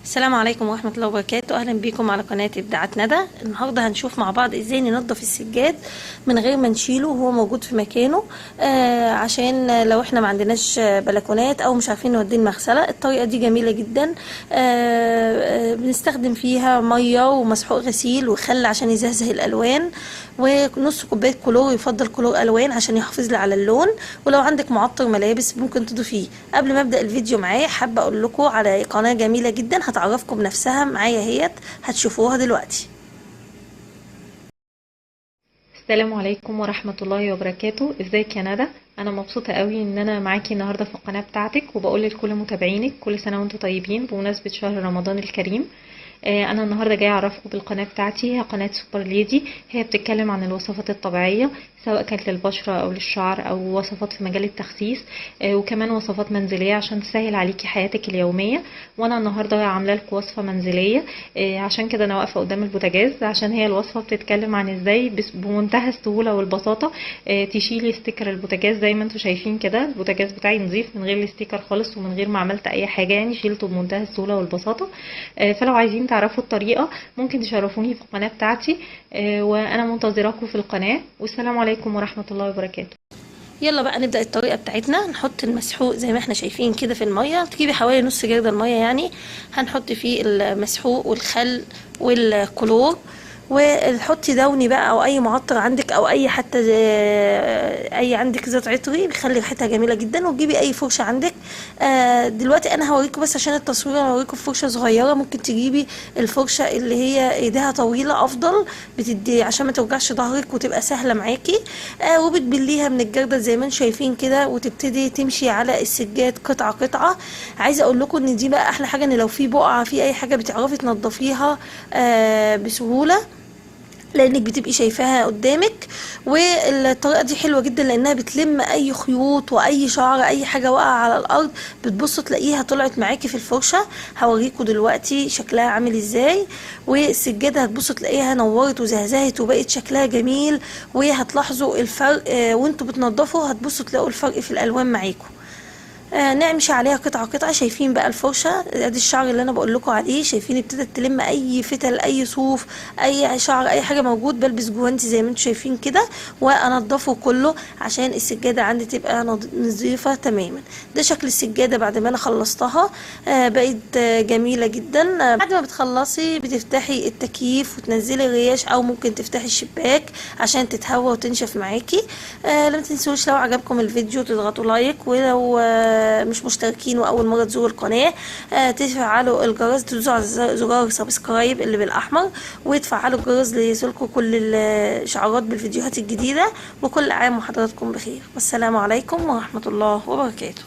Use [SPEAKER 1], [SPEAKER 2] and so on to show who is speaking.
[SPEAKER 1] السلام عليكم ورحمة الله وبركاته. أهلا بيكم على قناة إبداعات ندى. النهاردة هنشوف مع بعض إزاي ننظف السجاد من غير ما نشيله وهو موجود في مكانه، عشان لو احنا ما عندناش بلكونات أو مش عارفين نوديه المغسلة. الطريقة دي جميلة جدا، بنستخدم فيها مية ومسحوق غسيل وخل عشان يزهزه الألوان، ونص كوباية كلور، يفضل كلور ألوان عشان يحافظ لي على اللون، ولو عندك معطر ملابس ممكن تضيفيه. قبل ما أبدأ الفيديو معايا حابة أقول لكم على قناة جميلة جدا هتعرفكم بنفسها معايا، هيت هتشوفوها دلوقتي.
[SPEAKER 2] السلام عليكم ورحمة الله وبركاته. ازيك يا ندى؟ انا مبسوطة قوي ان انا معاكي النهاردة في القناة بتاعتك، وبقول لكل متابعينك كل سنة وانتم طيبين بمناسبة شهر رمضان الكريم. انا النهاردة جاية اعرفكم بالقناة بتاعتي، هي قناة سوبر ليدي. هي بتتكلم عن الوصفات الطبيعية سواء كانت للبشرة او للشعر او وصفات في مجال التخسيس، وكمان وصفات منزلية عشان تسهل عليكي حياتك اليومية. وانا النهاردة عاملة لكم وصفة منزلية، عشان كده انا واقفة قدام البوتاجاز، عشان هي الوصفة بتتكلم عن ازاي بمنتهى السهولة والبساطة تشيلي sticker البوتاجاز. زي ما انتم شايفين كده البوتاجاز بتاعي نظيف من غير ال sticker خالص ومن غير ما عملت اي حاجة، يعني شيلته بمنتهى السهولة والبساطة. فلو عايزين تعرفوا الطريقة ممكن تشرفوني في القناة بتاعتي، وانا منتظراكم في القناة. والسلام عليكم ورحمة الله وبركاته.
[SPEAKER 1] يلا بقى نبدأ الطريقة بتاعتنا. نحط المسحوق زي ما احنا شايفين كده في المية، تجيبي حوالي نص جردل المية يعني، هنحط فيه المسحوق والخل والكلور، وتحطي داوني بقى او اي معطر عندك، او اي حتى اي عندك زيت عطري بيخلي ريحتها جميلة جدا، وتجيبي اي فرشه عندك. دلوقتي انا هوريكم بس عشان التصوير، انا هوريكم فرشه صغيرة، ممكن تجيبي الفرشة اللي هي ايديها طويلة افضل، بتدي عشان ما توجعش ظهرك وتبقى سهلة معاكي. وبتبليها من الجردل زي ما انتم شايفين كده، وتبتدي تمشي على السجاد قطعه قطعه. عايزه اقول لكم ان دي بقى احلى حاجة، ان لو في بقعة في اي حاجة بتعرفي تنضفيها بسهولة، لانك بتبقي شايفاها قدامك. والطريقة دي حلوة جدا لانها بتلم اي خيوط واي شعر اي حاجة واقعه على الارض، بتبص تلاقيها طلعت معاكي في الفرشة. هوريكم دلوقتي شكلها عامل ازاي. والسجاده هتبص تلاقيها نورت وزهزهت وبقت شكلها جميل، وهتلاحظوا الفرق وانتوا بتنضفوا، هتبصوا تلاقوا الفرق في الالوان معاكم. نعمش عليها قطعه قطعه. شايفين بقى الفرشة ادي الشعر اللي انا بقول لكم عليه، شايفين ابتدت تلم اي فتل اي صوف اي شعر اي حاجة موجود. بلبس جوانتي زي ما انتم شايفين كده وانضفه كله عشان السجادة عندي تبقى نظيفة تماما. ده شكل السجادة بعد ما انا خلصتها، بقت جميلة جدا. بعد ما بتخلصي بتفتحي التكييف وتنزلي الريش، او ممكن تفتحي الشباك عشان تتهوى وتنشف معاكي. لا تنسوش لو عجبكم الفيديو تضغطوا like، ولو مش مشتركين واول مرة تزوروا القناة تفعلوا الجرس، تدوسوا على زرار subscribe اللي بالاحمر، وتفعلوا الجرس ليصلكم كل الاشعارات بالفيديوهات الجديدة. وكل عام وحضراتكم بخير، والسلام عليكم ورحمة الله وبركاته.